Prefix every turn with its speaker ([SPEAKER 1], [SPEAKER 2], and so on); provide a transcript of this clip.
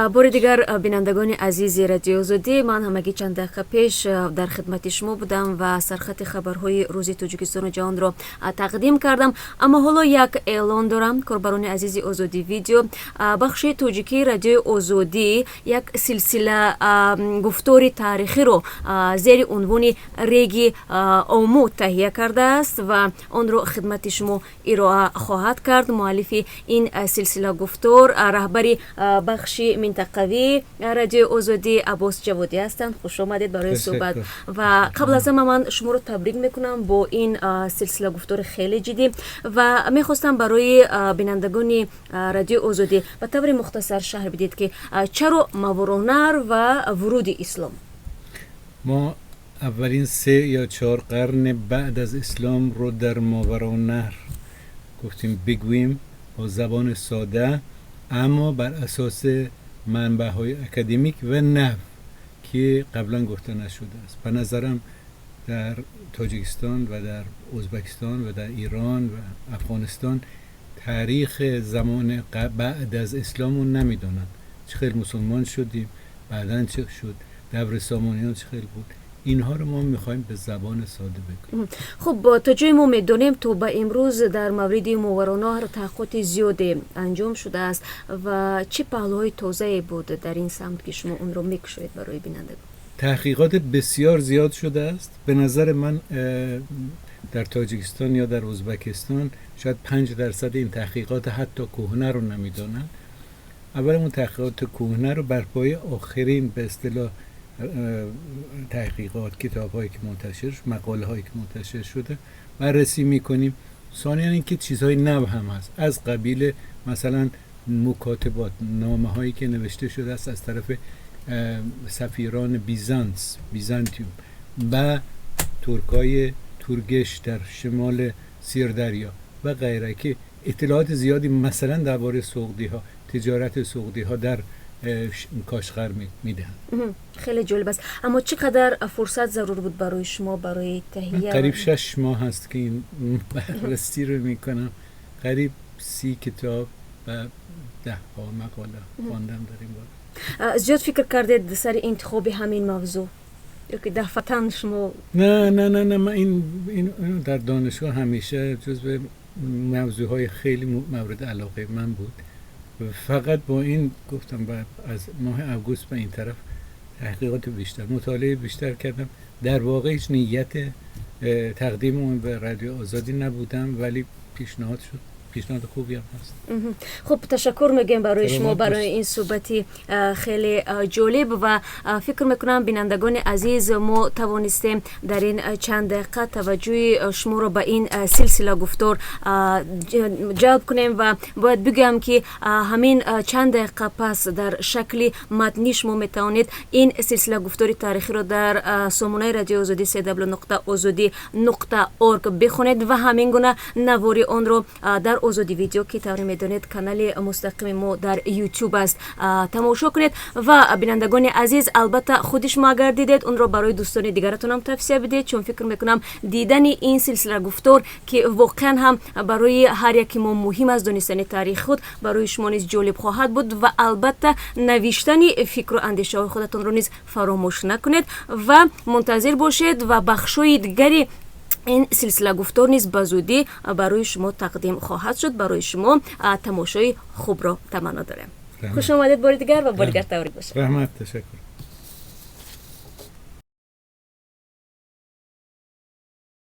[SPEAKER 1] Бори дигар, бинандагони азизи Радиои Озодӣ, ман ҳамагӣ чанд дақиқа пеш дар хидмати шумо будам ва сархати хабарҳои рӯзи Тоҷикистону ҷаҳонро тақдим кардам. Аммо ҳоло як эълон дорам. Корбарони азизи Озодӣ Видео, бахши тоҷикии Радиои Озодӣ як силсила гуфтори таърихиро зери унвони «Реги Ому» таҳия кардааст ва онро хидмати шумо ироа хоҳад кард. Муаллифи ин силсила гуфтор раҳбари бахши минтақавии Радиои Озодӣ Аббос Ҷаводӣ ҳастанд. Хуш омадед барои суҳбат ва қабл аз ҳама ман шуморо табрик мекунам бо ин силсила гуфтори хеле ҷиддӣ ва мехостам барои бинандагони Радиои Озодӣ ба таври мухтасар шарҳ бидед, ки чаро Мовароуннаҳр ва вуруди ислом.
[SPEAKER 2] ما اولین 3 یا 4 قرن بعد از اسلام رو در ماوراءالنهر گفتیم بگوییم با زبان ساده، اما بر اساس منبع های اکادمیک و نو که قبلا گفته نشده است. به نظرم در تاجیکستان و در ازبکستان و در ایران و افغانستان تاریخ زمان بعد از اسلام رو نمیدونن. چه خیلی مسلمان شدیم، بعدا چه شد، دور سامانیان چه خیلی بود، اینها رو ما میخوایم به زبان ساده بگوییم.
[SPEAKER 1] خب، تا جایی ما میدونیم تو به امروز در مورد ماوراءالنهر تحقیقات زیادی انجام شده است و چه پهلوهای تازه بود در این سمت که شما اون رو میکشید برای بینندگان؟
[SPEAKER 2] تحقیقات بسیار زیاد شده است. به نظر من در تاجیکستان یا در ازبکستان شاید 5% این تحقیقات حتی کهنه رو نمیدانند. اول اون تحقیقات کهنه رو بر پایه آخرین به اصطلاح تحقیقات، کتاب هایی که منتشر، مقاله هایی که منتشر شده بررسی میکنیم. ثانیا اینکه چیزهای نو هم هست، از قبیل مثلا مکاتبات، نامه هایی که نوشته شده است از طرف سفیران بیزانس، Byzantium و ترکای تورگش در شمال سیردریا و غیره که اطلاعات زیادی مثلا درباره سغدی ها، تجارت سغدی ها در کاشغر میدهند.
[SPEAKER 1] خیلی جالب است، اما چقدر فرصت ضرور بود برای شما برای تهیه؟
[SPEAKER 2] قریب 6 ماه هست که این بررسی رو میکنم. قریب 30 کتاب و ده ها مقاله خواندم در این باره.
[SPEAKER 1] زیاد فکر کردید سر انتخاب همین موضوع یا که دفعتا شما؟
[SPEAKER 2] نه نه نه نه، من این در دانشگاه همیشه جزو موضوع های خیلی مورد علاقه من بود. فقط با این گفتم از ماه آگوست به این طرف تحقیقات بیشتر، مطالعه بیشتر کردم. در واقع هیچ نیت تقدیم اون به رادیو آزادی نبودم، ولی پیشنهاد شد. پیشنهاد خوبی هم هست.
[SPEAKER 1] خب، تشکر میگم برای شما برای این صحبتی خیلی جالب و فکر میکنم بینندگان عزیز، ما توانستیم در این چند دقیقه توجه شما رو به این سلسله گفتار جلب کنیم و باید بگم که همین چند دقیقه پس در شکل متنی شما میتوانید این سلسله گفتار تاریخی رو در سامانه رادیو آزادی cw.ozodi.org بخونید و همین گونه نواری آن رو در Озодӣ Видео، ки тавре медонед канали мустақими мо дар Ютуб аст, тамошо кунед. Ва бинандагони азиз, албатта худи шумо агар дидед, онро барои дӯстони дигаратонам тавсия бидед, чун фикр мекунам дидани ин силсила гуфтор, ки воқеан ҳам барои ҳар яки мо муҳим аст донистани таърихи худ, барои шумо низ ҷолиб хоҳад буд. Ва албатта навиштани фикру андешаҳои худатонро низ фаромӯш накунед ва мунтазир бошед ва бахшҳои дигари ин силсила гуфтор низ ба зудӣ барои шумо тақдим хоҳад шуд. Барои шумо тамошои хубро таманно дорем. Хуш омадед бори дигар ва бори дигар табрик бошад.
[SPEAKER 2] Раҳмат, ташаккур.